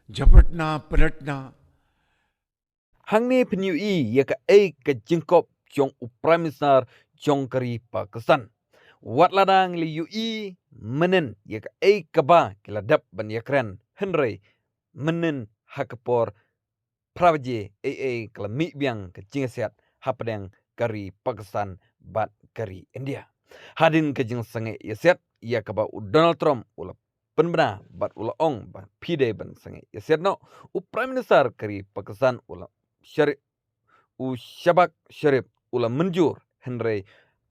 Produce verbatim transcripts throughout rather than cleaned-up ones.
झपटना पलटना। Hangne phin ïohi ïa kaei ka jingkop jong u Prime Minister jong ka ri Pakistan. Wat lada ngi la ïohi mynnin ïa kaei kaba ki la dep ban ïakren, hynrei mynnin ha ka por phra baje eiei ka la mih biang ka jingïasiat hapdeng ka ri Pakistan bad ka ri India. Hadien ka jingsangeh ïasiat ïa kaba u Donald Trump u la pynbna bad u la ong ba phi dei ban sangeh ïasiat noh, u Prime Minister ka ri Pakistan u la Shari u Shehbaz Sharif u la mynjur, hynrei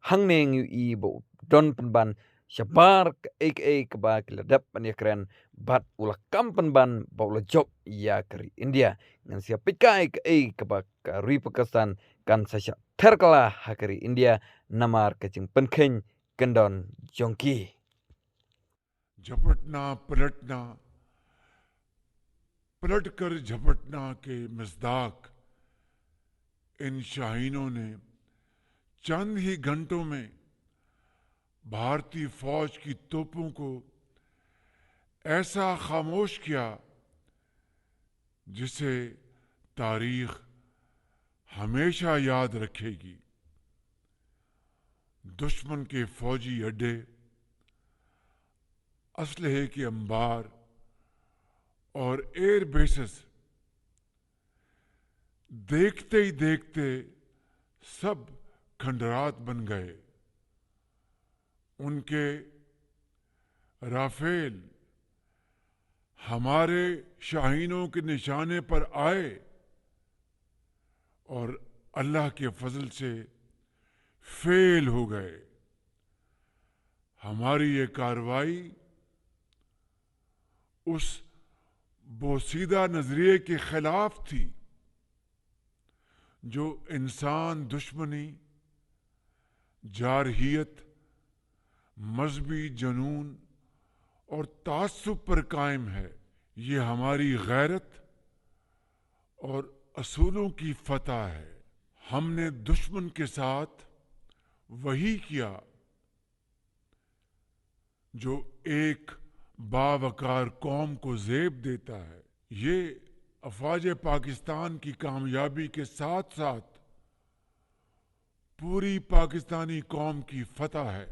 hangne ngi ïohi ba u don pynban shabar kaei kaei kaba ki la dep ban ïakren bad u la kam pynban ba u la jop ïa ka ri India. Ngan sa ïa peit kaei kaei kaba ka ri Pakistan kan sa shah ther kylla ha ka ri India namar ka jingpynkheiñ kyndon jong ki. झपटना पलटना, पलटकर झपटना के मज़दाक इन शाहीनों ने चंद ही घंटों में भारतीय फौज की तोपों को ऐसा खामोश किया जिसे तारीख हमेशा याद रखेगी। दुश्मन के फौजी अड्डे, असलहे के अंबार और एयर बेसेस देखते ही देखते सब खंडरात बन गए। उनके राफेल हमारे शाहीनों के निशाने पर आए और अल्लाह के फजल से फेल हो गए। हमारी ये कार्रवाई उस बोसीदा नजरिए के खिलाफ थी जो इंसान दुश्मनी, जारहियत, मजहबी जुनून और तासुब पर कायम है। ये हमारी गैरत और असूलों की फतह है। हमने दुश्मन के साथ वही किया जो एक बावकार कौम को जेब देता है। ये अफवाज पाकिस्तान की कामयाबी के साथ साथ पूरी पाकिस्तानी कौम की फतह है।